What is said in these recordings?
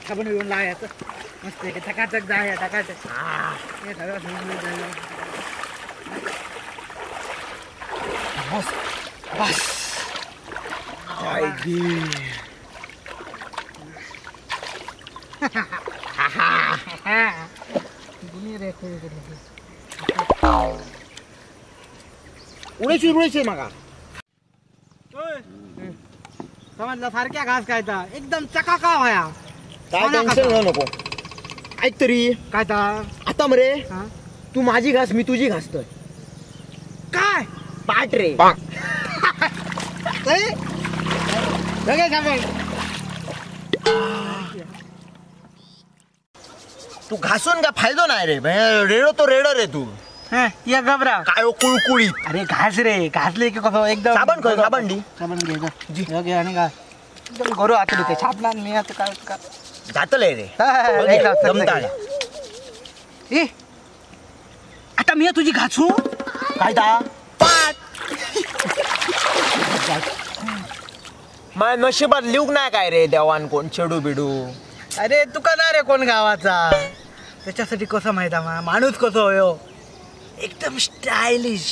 साबण येऊन लावायचं मस्त टकाटक जाया टकाटक. बस बस उडेशी उडेशी मागा समजलं. सारख्या घास खायचा एकदम चकाका व्हाया. काय टेन्शन घेऊ नको. ऐक तरी काय आता मरे तू माझी घास मी तुझी घासतोय. काय पाट रे. तू घासून का फायदो नाही रे. रेडो तो रेडो रे तू. या घबरा काय कुळकुळी. अरे घास रे घासले की कसं एकदम. साबण कर साबण दी साबण घे घे आणि घास एकदम गोरो हात दुखे छापला मी आता काय काय जातले रे. ए आता मी तुझी घासू काय ता पाट. माझ्या नशिबात लिहूक नाही काय रे देवान कोण चेडू बिडू. अरे तुका ना रे कोण गावाचा. त्याच्यासाठी कसं माहिती मा माणूस कसं होयो एकदम स्टायलिश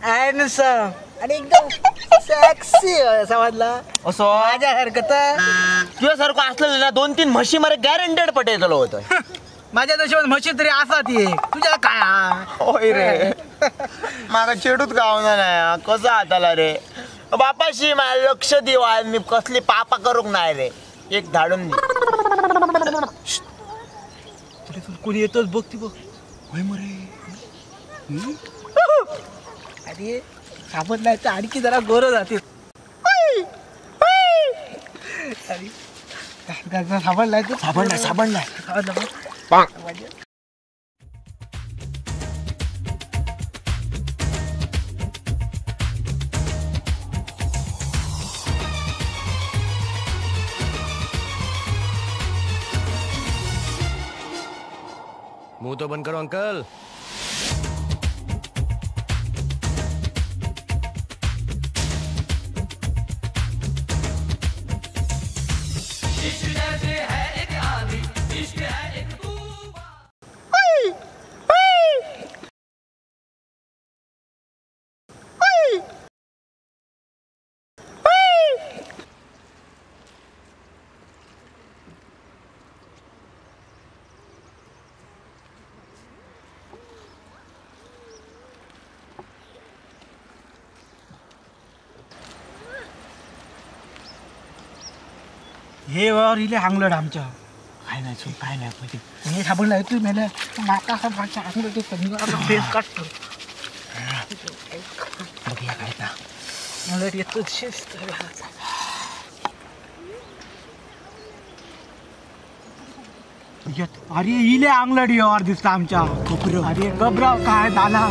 हँडसम आणि एकदम सेक्सी समजला. असं माझ्यासारखं तर तुझ्यासारखं असलं ना 2-3 म्हशी मारे गॅरंटेड पटेल होतं. माझ्या नशिबात म्हशी तरी असा ती तुझ्या काय. होय रे माका चेडूच गावना नाही कसं हाताला रे. बापाशी मला लक्ष देवा मी कसली पापा करूक नाही रे. एक धाडून दे. कोणी येतोच बघ ती बघ. होय मरे. अरे साबण नाही तर आणखी जरा गोरं जाते. अरे साबण नाही साबण नाही साबण नाही. मुंह तो बंद करो अंकल. हे वर इले हांगलड आमच्या काय नाही सो काय नाही पहिले हे साबण लावतो तू मेला माका असं मागच्या हांगलड फेस काढतो. बघूया काय ता हांगलड येतो शिस्त. अरे इले आंगलड यार दिसता आमच्या. अरे घबराव काय झाला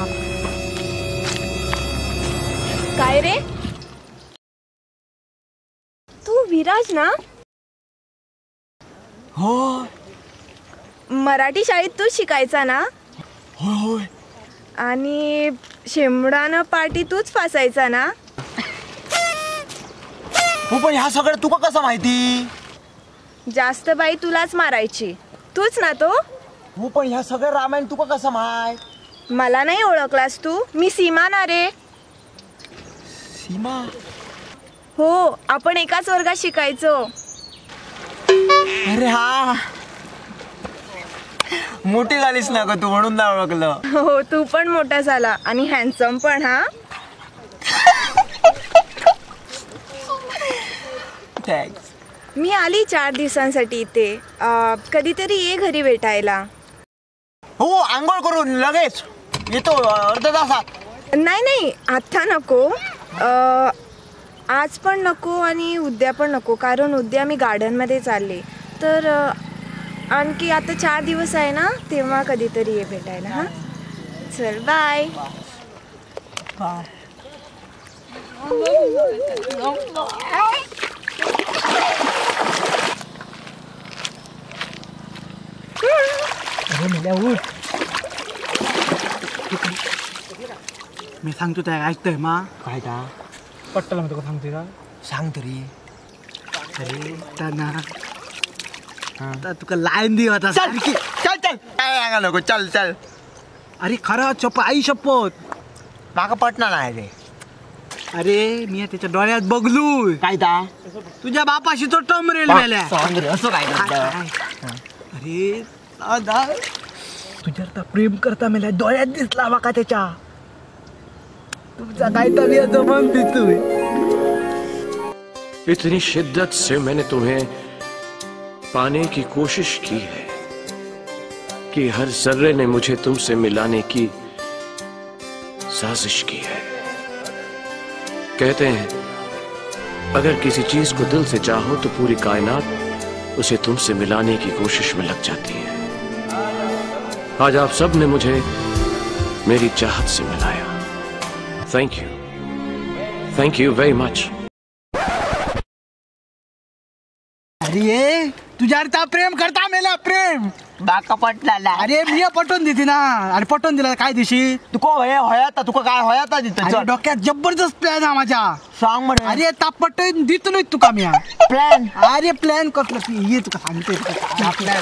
काय रे तू विराज ना? हो. मराठी शाळेत तू शिकायचा ना? हो हो. आणि शेंबडानं पार्टी तूच फासायचा ना? हो. पण ह्या सगळं तुका कसं माहिती? जास्त बाई तुलाच मारायची तूच ना तो? हो. पण ह्या सगळं रामायण तुका कसं माहित? मला नाही ओळखलास तू? मी सीमा ना रे. सीमा? हो, आपण एकाच वर्गात शिकायचो. अरे हा मोठी झालीस ना ग तू म्हणून नाही ओळखलं. हो तू पण मोठा झाला आणि हँडसम पण. हा thanks. मी आली 4 दिवसांसाठी इथे. कधीतरी ये घरी भेटायला. हो आंघोळ करून लगेच येतो अर्ध्या तासात. नाही नाही आता नको. आज पण नको आणि उद्या पण नको, कारण उद्या मी गार्डनमध्ये चालले. तर आणखी आता 4 दिवस आहे ना, तेव्हा कधीतरी ये भेटायला. हां चल बाय. बाय. अरे मेल्या उठ. मी सांगतो त्या ऐकतोय मा काय ता पट्टला मी तुका सांगतोय का सांग तरी. अरे ता ना तुका लाईन दी होता चल चल चल काय सांगा नको चल चल. अरे खरं चप्प आई शपथ माका पटणार नाही रे. अरे मी त्याच्या डोळ्यात बघलू. काय ता तुझ्या बापाशी तो टम रेल मेल्या. सांग रे असं काय करता. अरे दादा तुझ्या तर प्रेम करता मेल्या डोळ्यात दिसला माका त्याच्या. तुमचा काय तरी जमन दिसतोय. इतनी शिद्दत से मैंने तुम्हें पाने की कोशिश की है कि हर जर्रे ने मुझे तुमसे मिलाने की साजिश की है. कहते हैं अगर किसी चीज को दिल से चाहो तो पूरी कायनात उसे तुमसे मिलाने की कोशिश में लग जाती है. आज आप सब ने मुझे मेरी चाहत से मिलाया. Thank you very much. अरे तुझ्या प्रेम करता मेला प्रेम बाका पटला. अरे मी पटवून देते ना. अरे पटवून दिला काय दिशी तुका होया तुका काय होया दिसत डोक्यात जबरदस्त प्लॅन हा माझ्या. सांग म्हणे. अरे ता पटवून देतो नाही तुका मी प्लॅन. अरे प्लॅन कसलं ये तुका सांगते प्लॅन.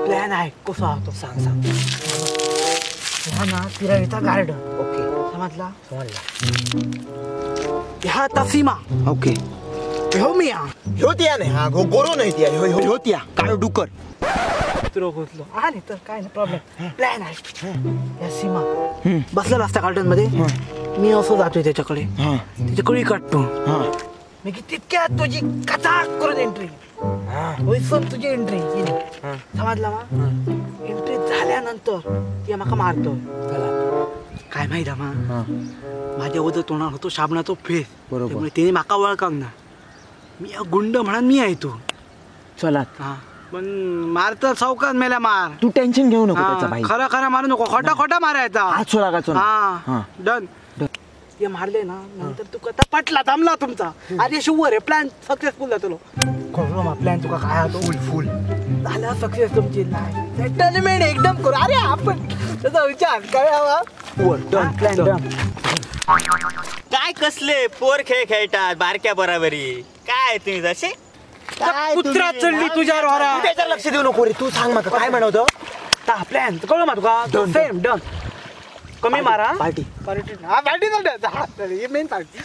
प्लॅन आहे कसा तो सांग सांग. हा ना तिरावीचा गार्डन. ओके समजला समजला. ह्या तसीमा. ओके ह्यो मिया ह्यो तिया नाही हा गोरो नाही तिया ह्यो ह्यो तिया काळो डुकर तुरो घुसलो. हा नाही तर काय नाही प्रॉब्लेम. प्लॅन आहे या सीमा बसलेला असता गार्डन मध्ये. मी असं जातोय त्याच्याकडे त्याची कळी काढतो मी की तितक्यात तुझी कचाक करून एंट्री वैसन तुझी एंट्री समजला मा. एंट्री झाल्यानंतर ती माका मारतो. काय माहिती मा माझ्या उदर तोंडावर होतो शाबणाचो फेस बरोबर. तिने माका वळखांक ना. मी गुंड म्हणून मी आहे तू चला. हा पण मारत सावकाश मेला मार. तू टेन्शन घेऊ नको त्याचा भाई. खरं खरं मारू नको खोटा खोटा मारायचा. हात सोडा. हा डन. ते मारले ना नंतर तुका पटला थांबला तुमचा. अरे शुवर प्लॅन सक्सेसफुल जातलो. कळलो मा प्लॅन तुका काय तो फुल फुल झाला सक्सेस तुमची नाही सेटलमेंट एकदम करू. अरे आपण त्याचा विचार काय हवा डन प्लॅन डन. काय कसले पोर खेळ खेळतात बारक्या बराबरी. काय तुम्ही जसे कुत्रा चढली तुझ्यावर. तू त्याच्यावर लक्ष देऊ नको रे. तू सांग माका काय म्हणवतो प्लॅन कळलं मा तुका. Same done. कमी मारा पार्टी पार्टी हा पार्टी चालते मेन पार्टी.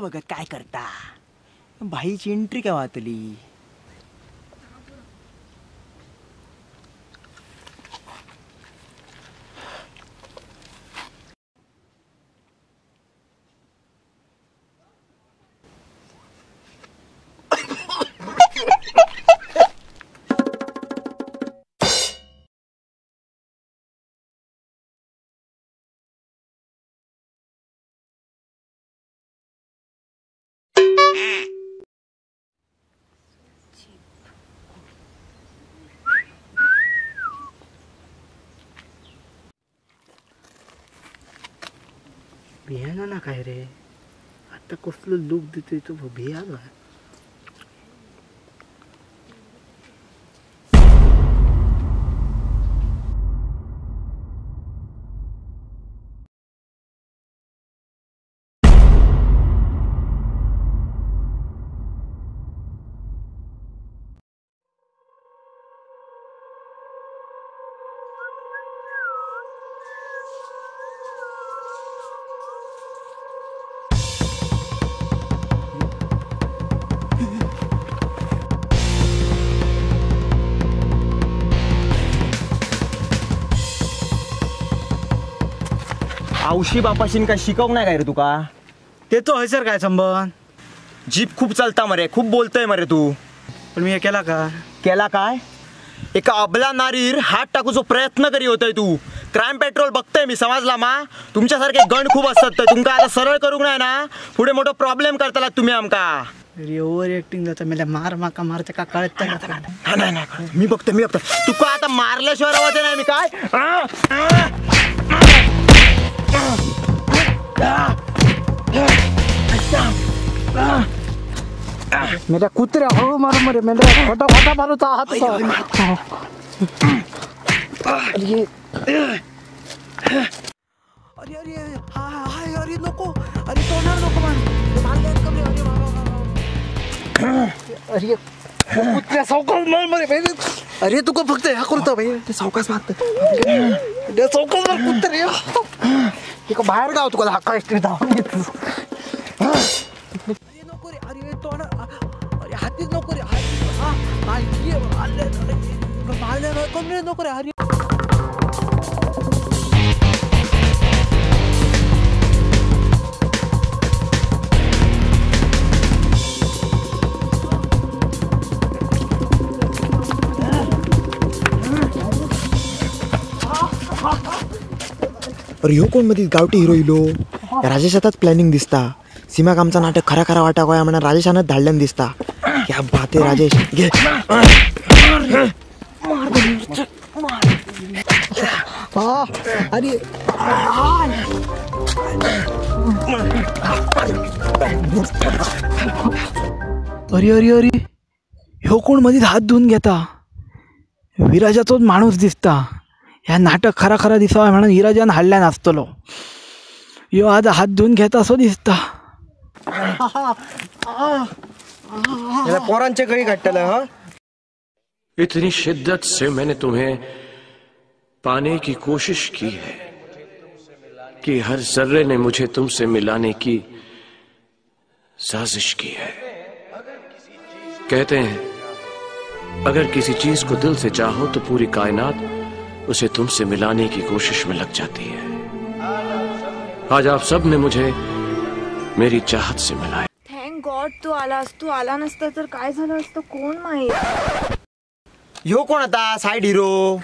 बघत काय करता. भाईची एंट्री काय वाचली. भियाना ना काय रे, आता कसलो लुक देतोय तो भियाना. आवशी बापाशीन काय शिकवक नाही काय रे तुका? ते तो हयसर काय संबंध? जीप खूप चालता मरे, खूप बोलतोय मरे तू. पण मी केला का? केला काय? एका अबला नारीर हात टाकूचो प्रयत्न करी होतोय तू. क्राईम पेट्रोल बघतोय मी, समजला मा? तुमच्यासारखे गण खूप असतात, तर तुमका आता सरळ करूक नाही ना पुढे मोठो प्रॉब्लेम करताला तुम्ही आमका. अरे ओव्हर ऍक्टिंग जाता मला, मार माका मारते का कळत नाही. नाही मी बघतो, मी बघतो तुका आता मारल्याशिवाय राहायचं नाही मी. काय मेरा कुत्र्या हळू मारू मरे, मेरा खोटा खोटा मारूचा हात. अरे अरे अरे हा हाय, अरे नको, अरे तोंडावर नको मान मारले कमरे. अरे बाबा अरे कुत्र्या सावकाश मार मरे भाई. अरे तुका फक्त ह्या करतो भाई, ते सावकाश मारत सावकाश मार कुत्रे. एका बाहेर गाव तुका धाका एसटी धावून येतो. अरे नको रे, अरे तोंड, अरे हातीच नको रे, हाती हा मारले कमरे नको रे. अरे अरे ह्यो कोण मध्ये गावठी हिरो इलो? राजेशातच प्लॅनिंग दिसता. सीमाक आमचा नाटक खरा खरा वाटा गोया म्हणा राजेशानच धाडल्यान दिसता. क्या बात आहे राजेश, घे. अरे अरे अरे अरे ह्यो कोण मधीच हात धुवून घेता? विराजाचोच माणूस दिसता. ह्या नाटक खरा खरा दिसावा म्हणून विराजान हाडल्यान आसतलो. ह्यो आज हात धुवून घेता असो दिसता. पोरांच्या गळी काढतला. हा इतनी शिद्दत से मैंने तुम्हें पाने की कोशिश की है कि हर जर्रे ने मुझे तुमसे मिलाने की साजिश की है. कहते हैं अगर किसी चीज को दिल से चाहो तो पूरी कायनात उसे तुमसे मिलाने की कोशिश में लग जाती है. आज आप सब ने मुझे मेरी चाहत से मिलाया. Thank God तू आलास. तू आला नसता तर काय झालं असतं कोण माहीत. ह्यो कोण आता साईड हिरो?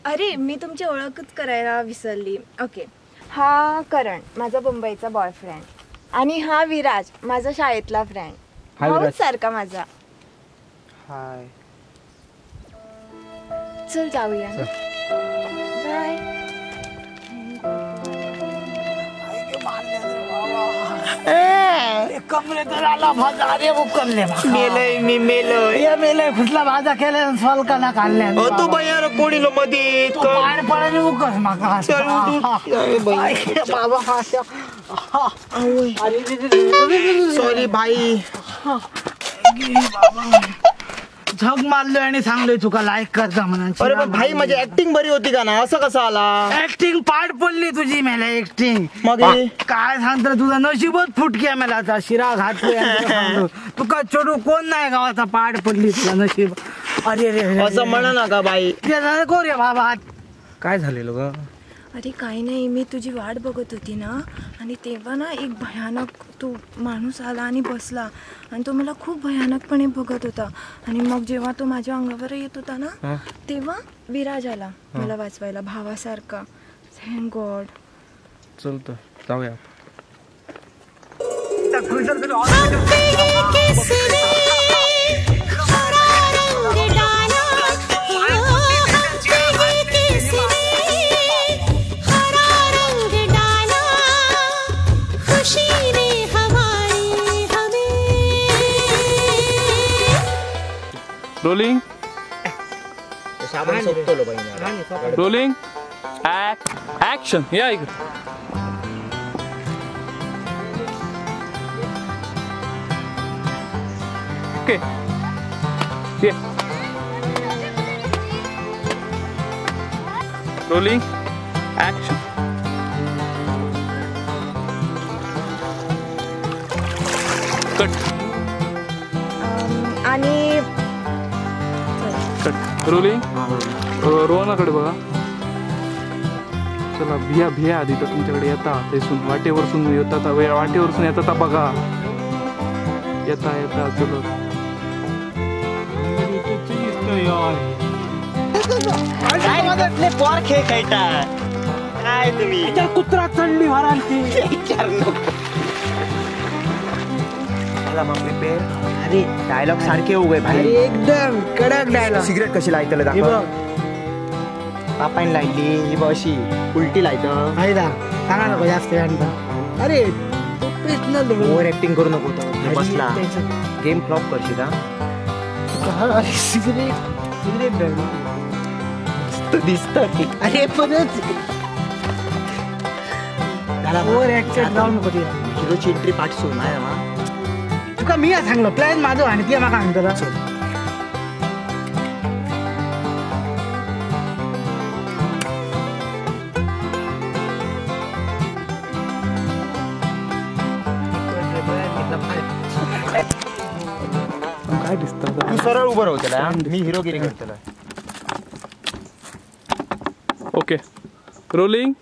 अरे मी तुमची ओळखच करायला विसरली. ओके, हा करण माझा मुंबईचा बॉयफ्रेंड आणि हा विराज माझा शाळेतला फ्रेंड. भाऊच सारखा माझा. हाय, चल जाऊया. बाय. कमरे तर आला भाजा. अरे वो कमले मेलय मी, मेलय या मेलय खुसला भाजा केल्या सलकाना काढल्या. तू बयार कोणी लो मधी पाड पडले उकस माका. बाबा सॉरी भाई. बाबा झग मारलोय आणि सांगलोय तुका लाईक करता म्हणून. अरे पण भाई माझी ऍक्टिंग बरी होती का ना, असं कसं आला? ऍक्टिंग पाड पडली तुझी मेला ऍक्टिंग. मग काय सांगतो, तुझा नशीबच फुटक्या मेला आता शिरा घातलोय तुका चोडू कोण नाही गावाचा, पाड पडली तुला नशीब. अरे रे असं म्हणा नका बाई. नको रे बाबा. काय झालेलं ग? अरे काही नाही, मी तुझी वाट बघत होती ना, आणि तेव्हा ना एक भयानक तो माणूस आला आणि बसला, आणि तो मला खूप भयानकपणे बघत होता. आणि मग जेव्हा तो माझ्या अंगावर येत होता ना तेव्हा विराज आला मला वाचवायला, भावासारखा. Thank God. चल तर जाऊया. Rolling rolling action. या इकडे. ओके ये रोलिंग ऍक्शन. कट. आणि रोलिंग. रोहनाकडे बघा. चला भिया भिया आधी तर तुमच्याकडे येता तेसून वाटेवरसून येतात, वाटेवरसून येतात बघा, येता येता. चलो पोर खेळ खेळता काय तुम्ही? कुत्रा चढली वरांती. अरे डायलॉग सारखे हो गए भाई, एकदम कडक डायलॉग. सिगरेट कशी लायतले दाखव. पापान लायली ही बघ अशी उलटी लायत. फायदा सांगा नको जास्त. अरे ओव्हर ऍक्टिंग करू नको, बसला गेम फ्लॉप करशील. अरे सिगरेट सिगरेट दिसत. अरे परत ओव्हर ऍक्टिंग जाऊ नको. हिरोची एंट्री पाठसू नाही ना तुका मी सांगलो प्लॅन माझो आणि ती म्हाका सांगतला. काय दिसतं? तू सरळ उभं राहतला, मी हिरोगिरी करतला. Okay rolling